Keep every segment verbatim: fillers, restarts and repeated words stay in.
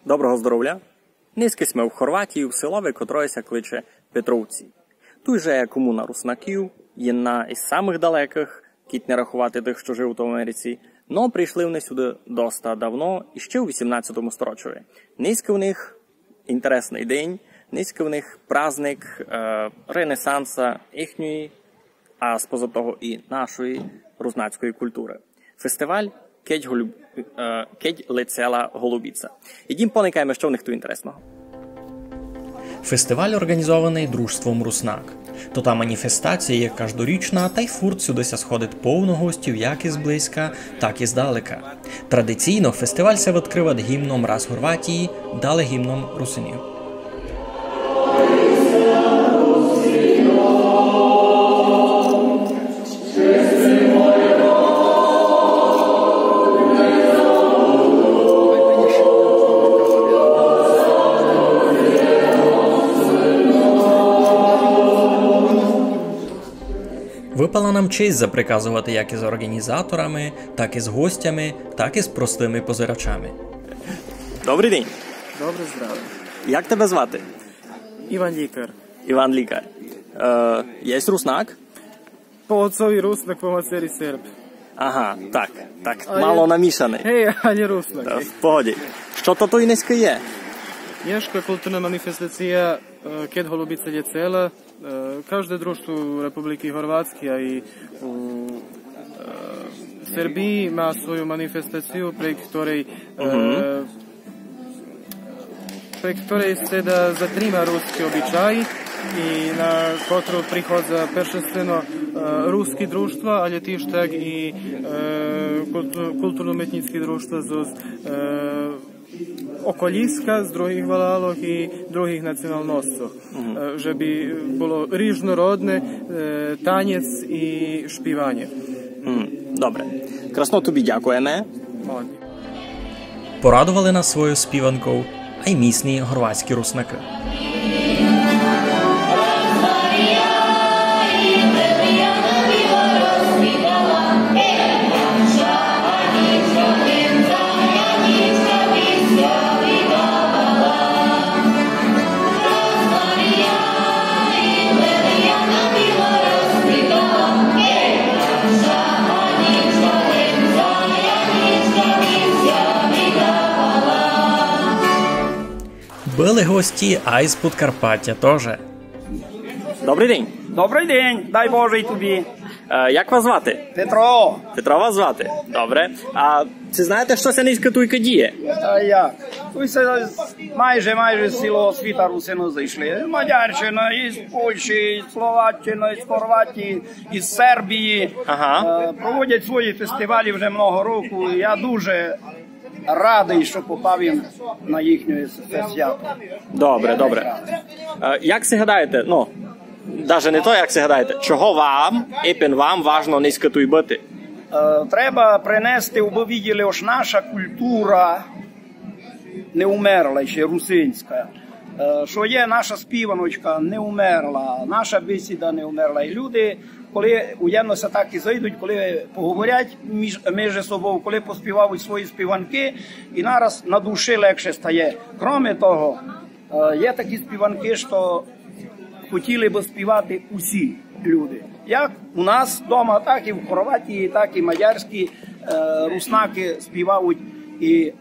Доброго здоровля. Нынька сьме в Хорватії, в селови, котроє ся кличе Петровці. Туй жиє комуна руснаків, єдна із самых далекых, кідь не раховати тых, што жиють в Америці. Но прийшли вони сюды доста давно, іщи у вісімнадцятому сторочови. Нынька в них інтересный день, нынька в них праздник, е, ренесанса їхньої, а споза того і нашої руснацької културы. Фестиваль «Кедь голуб-, е, кедь летела голубица». Ідім поникаєме, што в них туй інтересного. Фестиваль орґанізованый дружством «Руснак». То та маніфестація є каждорічна, тай фурт сюды ся сходить повно гостів як ізблизька, так і здалека. Традиційно фестиваль ся відкрывать гімном раз Горватії, дале гімном русинів. Выпала нам честь заприказовати як із орґанізаторами, так із гостями, так із простыми позирачами. Добрый день. Добре здравя. Як тебе звати? Иван Ликар. Иван Ликар. Е, єсь руснак? По отцови руснак, по мацери Серб. Ага, так, так, мало намішаный. Гей, але руснак. Е, в погоді. Што то туй нынька є? Нєшка културна манифестация, е, «Кед голубица лєцела». Е, кажде дружтво у Републики Горватскей, а и у, е, Сербиї ма свою манифестацию, при котрей, е, при котрей ше да затрима руски обичаї и на котру приходза першенствено, е, руски дружтва, але тиж так и, е, култу-, културно-уметнїцки дружтва зоз, е, околїска, з других валалох и других националносцох. Е, же би було рижнородне, е, танєц и шпиванє. Добре. Красно тобі дякуєме. Молодець. Порадовали нас свойов співанков ай місні горватські руснакы. Были гості, а із Подкарпатя тоже. Добрый день. Добрый день, дай Боже й тобі. Е, як вас звати? Петро. Петро вас звати? Добре. А ци знаєте, што ся нынька туйка діє? А як? Туй ся майже, майже з цілого світа русины зайшли. З Мадярщины, із Польщі, із Словаччины, із Хорватії, із Сербії. Ага. Е, проводять свої фестивалі вже много року. Я дуже радый, што попав им на їхнє се свято. Добре, добре. Е, як си гадаєте, ну, даже не то, як си гадаєте, чого вам, епен вам важно нынька туй быти? Е, треба принести, убы виділи, ож наша култура не умерла, ще русинська. Е, што є наша співаночка не умерла, наша бесіда не умерла. І люди, коли уєдно ся так і зайдуть, коли поговорять між, між собов, коли поспівають свої співанки, і нараз на душі легше стає. Кроме того, е, є такі співанки, што хотіли бы співати усі люди. Як у нас дома, так і в Хорватії, так і мадярські, е, руснакы співають. І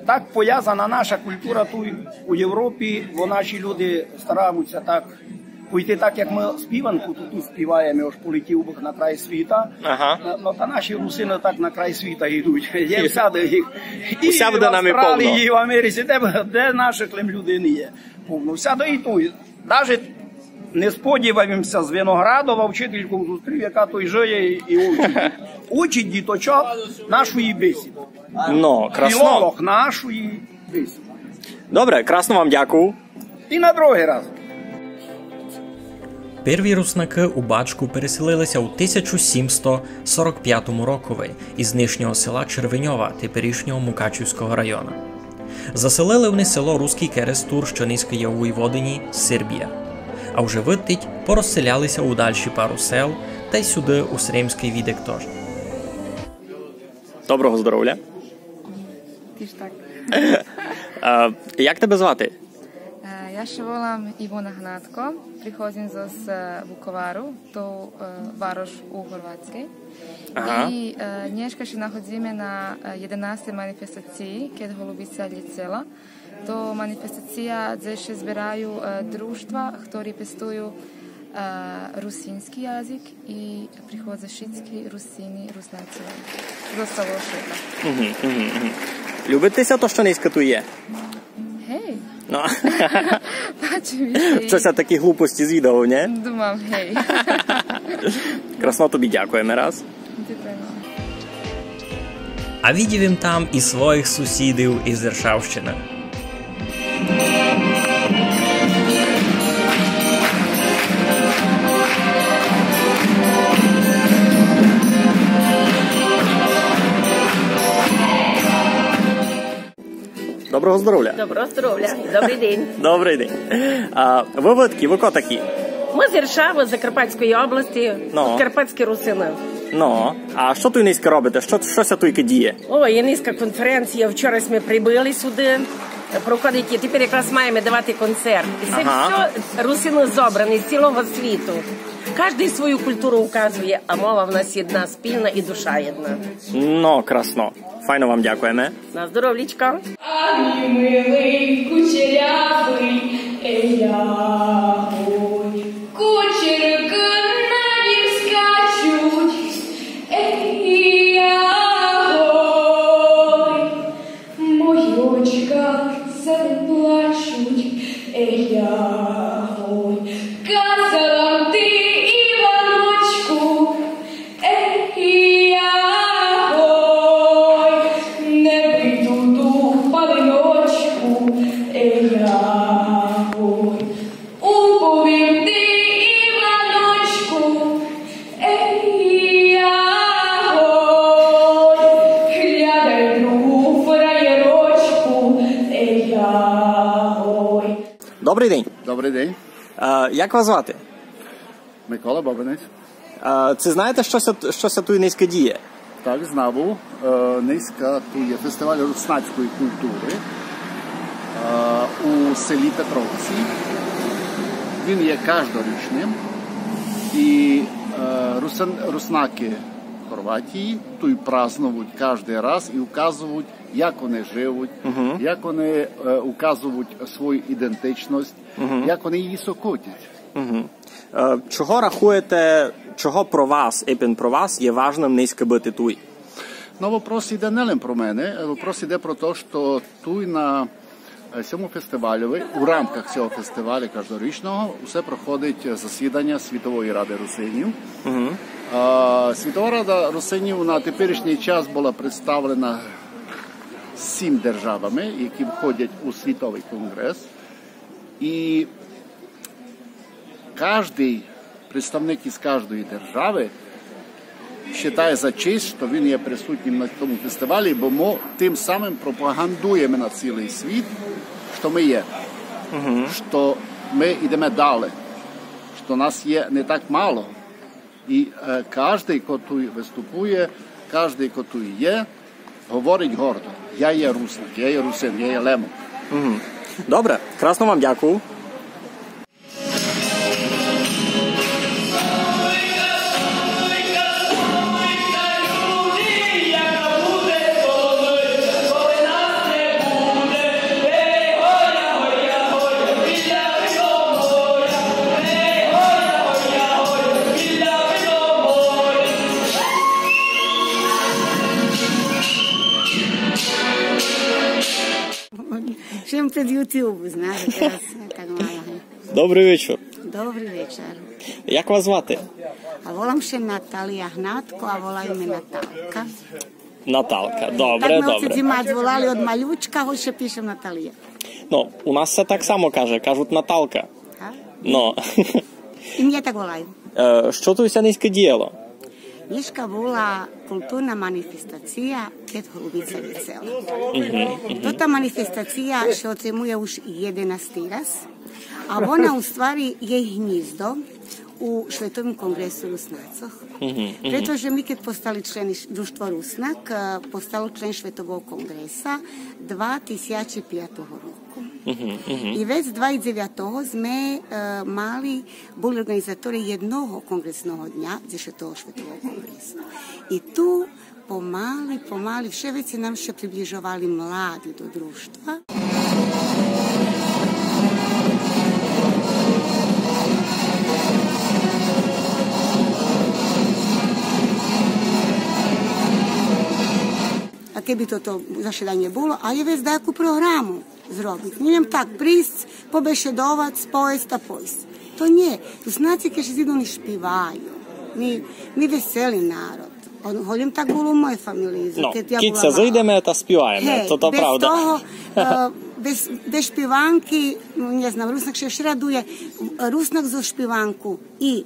так повязана наша култура туй у Європі, бо наші люди стараються так пойти так, як мы співанку ту, ту співаєме, ож полетів бы на край світа. Ага. Е, но та наші русины так на край світа йдуть. Є всяды їх. І усяды в Австралії, і в Америці, де, де нашых лем людей не є. Повно. Всяды і туй. Даже не сподівав им ся з Виноградова вчительку зустрів, яка туй жиє і учить. Учить діточок нашої бесіды. Но, красно. Філолог нашої бесіды. Добре, красно вам дякую. І на другый раз. Перві руснакы у Бачку переселили ся у тисяча сімсто сорок пятому рокови із нынішнього села Червеньова теперішнього Мукачівського района. Заселили вони село Руськый Керестур, што нынька є у Войводині, Сербія. А вже выдтить порозселяли ся у дальші пару сел, тай сюды у Сремськый відек тоже. Доброго здоровля. Тиж так. А як тебе звати? Е, я ше волам Ивона Гнатко, приходзим зоз, е, Вуковару, то, е, варош у Горватскей. Ага. И, е, нєшка ше находзиме на, е, єденастей манифестациї Кед голубица лєцела. То манифестация дзе ше збераю, е, дружтва хтори пестую, е, русински язик и приходза шицки Русини, Руснаци зоз цалого швета. Мгм, мгм, мгм. Любить ти ся то, што нєшка туй є? Гей. Но. Пачи ми ше. Што ся такі глупости звідав, нє? Думам, гей. Красно, тобі дякуєме раз. Дякуєме. А видїв им там и своїх сусїдів из Іршавщины. Доброго здоровля. Доброго здоровля. Добрый день. Добрый день. А вы, вы такі, вы ко такі? Мы з Іршавы, з Закарпатської області, но, карпатські русины. Но, а што туй нынька робите? Што, што ся туйка діє? О, є нынька конференція. Вчора мы прибыли сюды. Проходить, і тепер якраз маєме давати концерт. І це, ага, всьо русины зобрані з цілого світу. Каждый свою культуру указує, а мова в нас єдна, спільна і душа єдна. Но, красно. Файно вам дякуєме. На здоровлічко. Ай, милый кучерявый, ей, я, ой. Кучеркы на нім скачуть, ей, я, ой. Мої очка за ним плачуть, ей, я, ой. Казала ти, Иваночку, ей, я, ой, не бий ту палиночку, ей, я, ой. Уповів ти, Иваночку, ей, я, ой, глядай другу фраєрочку, ей, я, ой. Добрый день. Добрый день. А як вас звати? Микола Бабинець. А ци знаєте, што ся, што ся туй нынька діє? Так, знаву. Е, нынька туй є фестиваль руснацької культуры, е, у селі Петровці. Він є каждорічным. І, е, русин-, руснакы Хорватії туй праздновуть каждый раз і указовуть, як они живуть, як они, е, указовуть свою ідентичность, як они її сокотять. Е, чого рахуєте, чого про вас, ипен про вас, є важным нынька быти туй? Но, вопрос іде не лем про мене, вопрос іде про то, што туй на, е, сьому фестивальови, у рамках сього фестивалю каждорічного, усе проходить засіданя Світової рады русинів. А Світова рада русинів на теперішній час была представлена сім державами, які входять у Світовый конґрес. І каждый представник из каждої державы считає за честь, што він є присутнім на тому фестивалі, бо мы тым самым пропагандуєме на цілый світ, што мы є, што мы ідеме дале, што нас є не так мало. І, е, каждый, ко туй выступує, каждый, ко туй є, говорить гордо: я є руснак, я є русин, я є лемок. Добре, красно вам дякую. Ще пред YouTube, знаєте, тераз так мало. Добрый вечур. Добрый вечур. Як вас звати? А волам ше Наталия Гнатко, а волаю ме Наталка. Наталка, добре, добре. Так ме оцец и мать волали од малючка, гоч ше пишем Наталия. Но, у нас ся так само каже, кажуть Наталка. Так? Но. И мнє так волаю. Е, што туй ся нынька діяло? Нєшка була културна манифестация Кед голубица лєцела. Тота манифестация ше отримує уж єденасти раз, а вона у ствари є гнїздо У Шветовим конґресу Руснацох. Мгм, мгм. Прето же ми кед постали члени ш-, Дружтво Руснак, е, постало член Шветового конґреса два тисячи пятого року. Мгм, мгм. И вец двацец дзевятого зме, е, мали, були орґанизатори єдного конґресного дня дзешатого Шветового конґресу. И ту помали, помали, вше вецей нам ше приближовали млади до Дружтва. А кед би тото зашеданє було, алє вец даяку програму зробиц. Нє лєм так присц, побешедовац, поєсц а пойсц. То нє. Руснаци кед ше зиду, они шпиваю. Ми, ми весели народ. О, голєм так було у моєй фамелиї. Но, кед я кед була ше мала. Зойдземе, та шпиваєме, гей, то, то без правда. Того, е, без, без шпиванки, но, нє знам, Руснак ше вше радує, Руснак зоз шпиванку и,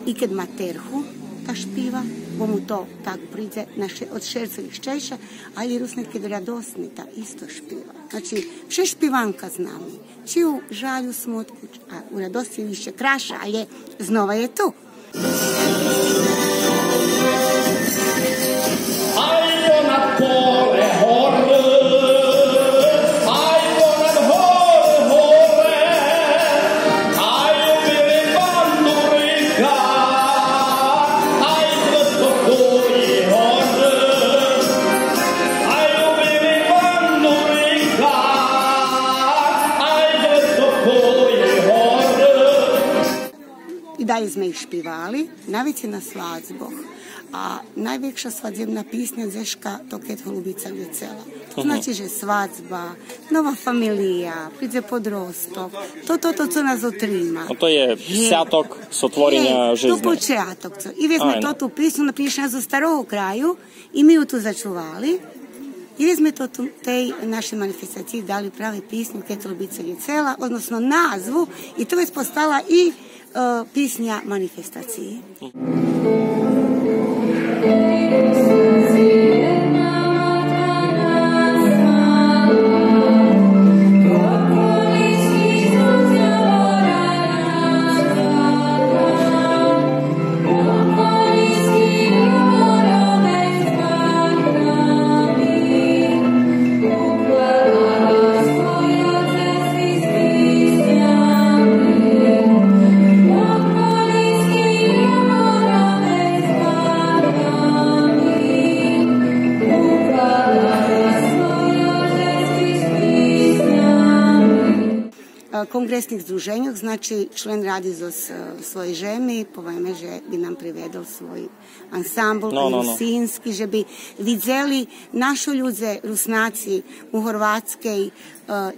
и кед ма терку, та шпива, бо му то так придзе на ше-, од шерца лїгчейше, алє Руснак кед радосни, та исто шпива. Значи, вше шпиванка з нами. Чи у жалю, смутку, а у радосци ище красше, алє знова є ту. Ай понад поле горы, ай понад горы, горы, ай у білім бандуриках, ай высокої горы, ай у білім бандуриках, ай высокої горы. И далєй зме их шпивали, найвецей на свадзбох. А найвекша свадзебна писня дзешка то кед голубица лєцела. То значи же свадзба, нова фамелия, придзе подросток. То, то, то, цо нас отрима. Но то є святок сотвореня жизни. То початок цо. И вец зме тоту писню, она пришла зоз Старого краю, и ми ю ту зачували. И вец зме тоту, тей нашей манифестациї дали праве писню Кед голубица лєцела, односно назву, и то вец постала и, е, писня манифестациї. Е, конґресних здруженьох, значи, член ради зоз, е, своєй жеми, повеме же би нам приведол свой ансамбл, но, но, но, русински, же би видзели нашо людзе, Руснаци у Горватскей, е,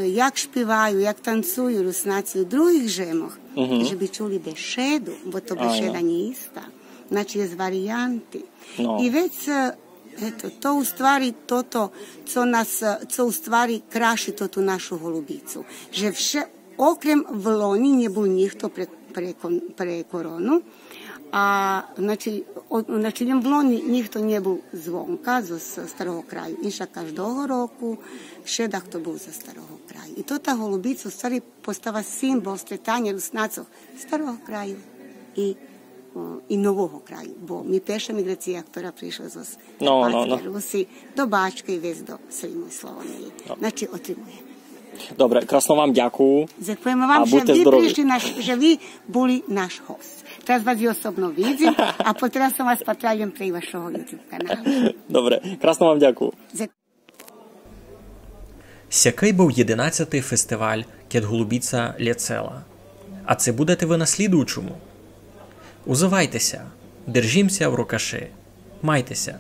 як шпиваю, як танцую Руснаци у других жемох, же би чули бешеду, бо то бешеда нє иста. Значи, єст вариянти. Но. И вец, е, ето, то у ствари тото, цо нас, е, цо у ствари краши тоту нашу голубицу. Же вше, окрем влони, нє бул нїхто пре-, пре-, пре корону. А, значи, о-, значи, лєм влони нїхто нє бул звонка, зоз Старого краю. Иншак каждого року вше дахто бул зоз Старого краю. И тота голубица у ствари постава символ стретаня Руснацох Старого краю и, о, и Нового краю. Бо ми перша миґрация котра пришла зоз Карпатскей Руси до Бачкей и вец до Сриму и Славониї. Значи, отримує. Добре, красно вам дякую. Дзекуєме вам же ви пришли наш, же ви були наш госц. Тераз вас и особно видзим, а потераз сом вас патралєм прей вашого YouTube каналу. Добре, красно вам дякую. Сякый быв єдинадцятый фестиваль Кед голубица лєцела. А ци будете вы на слїдуючому? Узывайте ся, держим ся в рукаши. Майте ся.